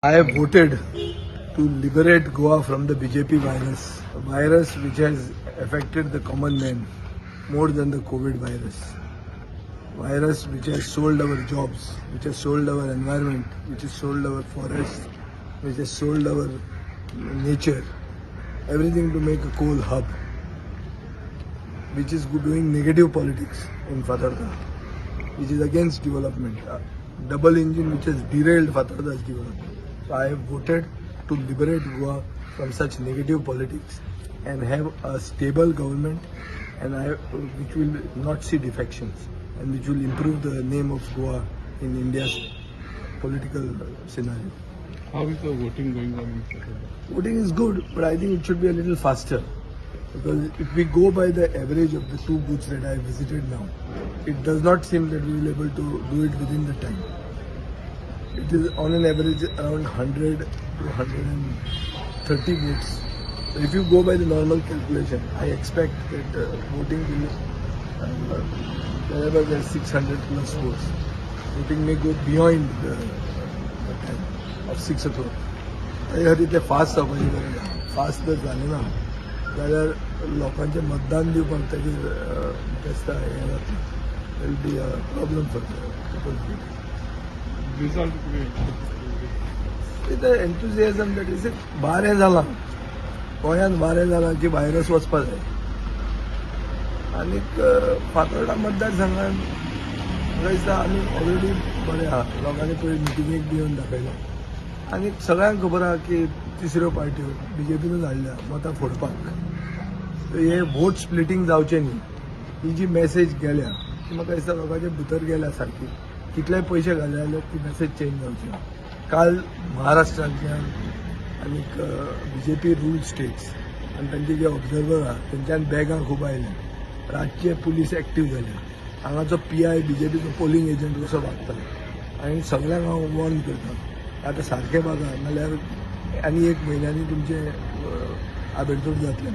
I have voted to liberate Goa from the BJP virus, a virus which has affected the common man more than the COVID virus. Virus which has sold our jobs, which has sold our environment, which has sold our forests, which has sold our nature, everything to make a coal hub, which is doing negative politics in Fatorda, which is against development. Double engine which has derailed Fatorda's development. So I have voted to liberate Goa from such negative politics and have a stable government and which will not see defections and which will improve the name of Goa in India's political scenario. How is the voting going on in Fatorda? Voting is good, but I think it should be a little faster. Because if we go by the average of the two booths that I visited now, it does not seem that we will be able to do it within the time. It is on an average around 100 to 130 votes. So if you go by the normal calculation, I expect that voting will, wherever there are 600 plus votes, voting may go beyond the time of 6 o'clock. ताजे खातीर ते fast जावपाची गरज आहा. Fast जर जालें ना जाल्यार लोकांचें मतदान दिवपाक ताजेर म्हाका दिसता हें जातलें, will be a problem for people. Result कितें? The enthusiasm that is, वारें जालां गोंयांत, वारें जालां की व्हायरस वचपा जाय. आनीक फातोर्डा मतदारसंघान म्हाका दिसता आमी ऑलरेडी बरें आहा. लोकांनी पयर मिटिंगेक बी येवन दाखयलां आनी सगळ्यांक खबर आहा की तिसऱ्यो पार्ट्यो बीजेपीनूच हाडल्या मतां फोडपाक. हे वोट स्प्लिटींग जावचें न्ही, ही जी मॅसेज गेल्या ती म्हाका दिसता लोकांच्या भितर गेल्या सारकी. कितलेय पयशे घाले जाल्यार ती मॅसेज चेंज जावची ना. काल महाराष्ट्रांतल्यान आनीक बीजेपी रूल स्टेट्स आनी तांचे जे ऑब्जर्वर आहा तेंच्यान बॅगां खूब आयल्या. रातचे पुलीस एक्टीव जाल्या. हांगाचो पीआय बीजेपीचो पोलिंग एजंट कसो वागता आनी सगळ्यांक हांव वॉर्न करता, आतां सारकें वागा, नाल्यार आनी एक म्हयन्यांनी तुमचें आबेडतोड जातलें.